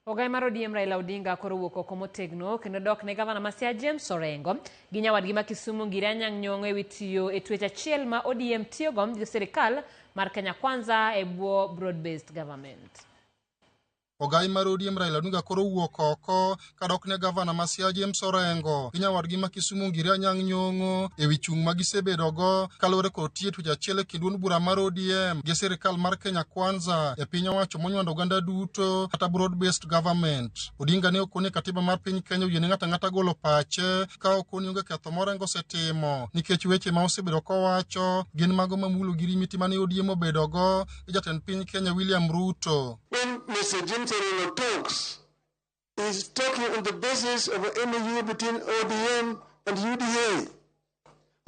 Ogai mar ODM Raila Odinga koro owuok oko motegno kendo dok ne gavana ma Siaya James Orengo gi nyawadgi ma Kisumu Ngire Anyang' Nyong'o ewi tiyo e twech achiel ma ODM tiyogo gi sirikal mar Kenya Kwanza e bwo broad based government. Ogai mar ODM Raila Odinga koro owuok oko kadok ne gavana ma Siaya James Orengo gi nyawadgi ma Kisumu Ngire Anyang' Nyong'o ewi chung' ma gisebedogo kaluwore kod tiyo e twech achiel e kind duond bura mar ODM gi sirikal mar Kenya Kwanza e piny owacho monywando oganda duto kata broad based government. Odinga ne okone katiba mar piny Kenya oyiene ng'ato ang'ata golo pache ka okoni onge ketho ma Orengo osetimo nikech weche ma osebedo kowacho gin mago mamulo girimiti mane ODM obedogo gi jatend piny Kenya William Ruto. When Mr. James Orengo talks, he's talking on the basis of an MOU between ODM and UDA.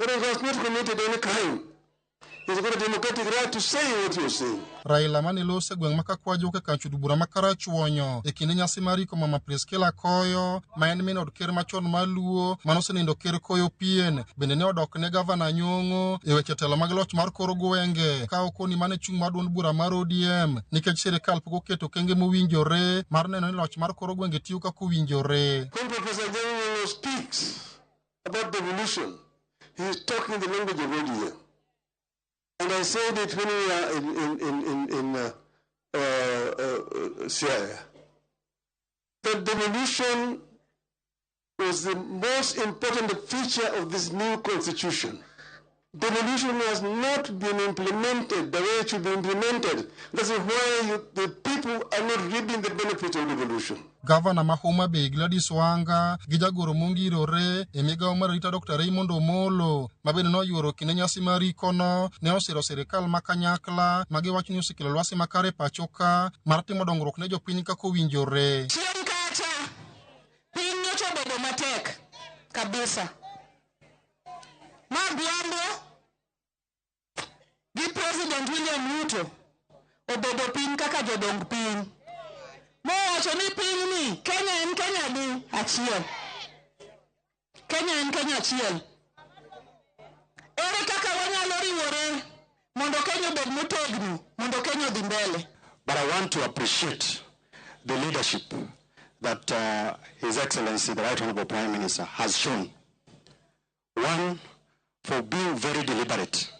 Orengo has not committed any crime. He's got a democratic right to say what you're saying. Raila mane loso e gweng' ma Kakwajo e kar od bura ma Karachuonyo e kinde nyasi mar iko Mama Priscilla Koyo ma en min od ker machon mar Luo mane osenindo ker Koyo Pien bende ne odok ne gavana Nyong'o e weche telo mag loch mar kor gwenge ka okoni mane chung' mar duond bura mar ODM nikech sirikal pok oketo okenge mowinjore mar neno ni loch mar kor gwenge tiyo kaka owinjore. When Professor Nyong'o speaks about devolution, he is talking the language of ODM. And I said it when we are in Siaya, that devolution was the most important feature of this new constitution. Devolution has not been implemented the way it should be implemented. That's why the people are not reaping the benefits of devolution. Gavana ma Homa Bay Gladys Wanga gi jagoro mongirore e migawo mar arita Dr. Raymond Omolo ma bende noyuoro kinde nyasi mar ikono ne osiro sirikal ma kanyakla ma giwacho ni osekelo lwasi makare e pacho ka mar timo dongruok ne jopiny kaka owinjore. Chien kacha piny nyocha obedo matek kabisa. Ma Odhiambo gi President William Ruto obedo piny kaka jodong piny. Mowacho ni pinyni Kenya en Kenya di achiel. Kenya en Kenya achiel. Ere kaka wanyalo riwore mondo Kenya obed motegno, mondo Kenya odhi mbele. But I want to appreciate the leadership that His Excellency, the Right Honorable Prime Minister, has shown. One, for being very deliberate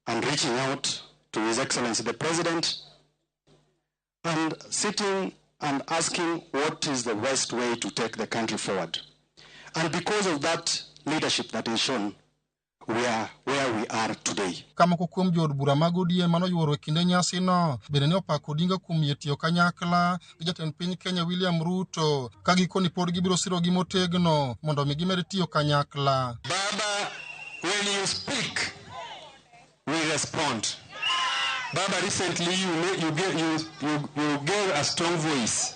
and reaching out to His Excellency the President and sitting and asking what is the best way to take the country forward. And because of that leadership that is shown, we are where we are today. Ka moko kuom jood bura mag ODM manoyuoro e kinde nyasino bende ne opako Odinga kuom yie tiyo kanyakla gi jatend piny Kenya William Ruto ka gikoni pod gibiro sirogi motegno mondo omi gimed tiyo kanyakla. Baba, when you speak, we respond. Baba, recently you gave a strong voice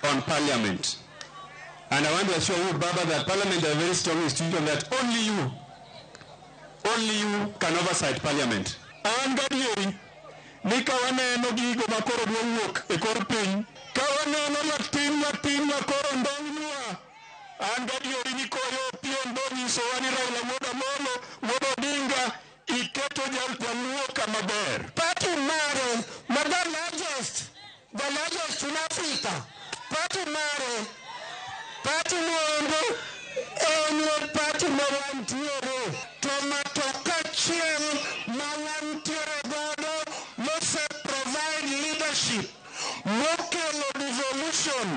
on Parliament. And I want to assure you, Baba, that Parliament is a very strong institution that only you can oversight Parliament. An gadieri ni ka waneno gigo ma koro dwa wuok e kor piny, ka waneno latin matin ma koro ndongnwa, an gadieri ni koyo piem bonyisowa ni Raila wuod Amolo wuod Odinga iketo jaluo kama ber. Party mare ma the largest in Africa. Party mare, party mondo en party ma wantiere to matoka achiel ma wantiere godo mose provide leadership mokelo devolution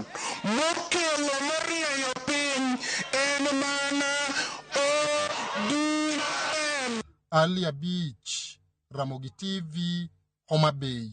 mokelo morieyo piny en mana ODM. Ali Abich, Ramogi TV, Homa Bay.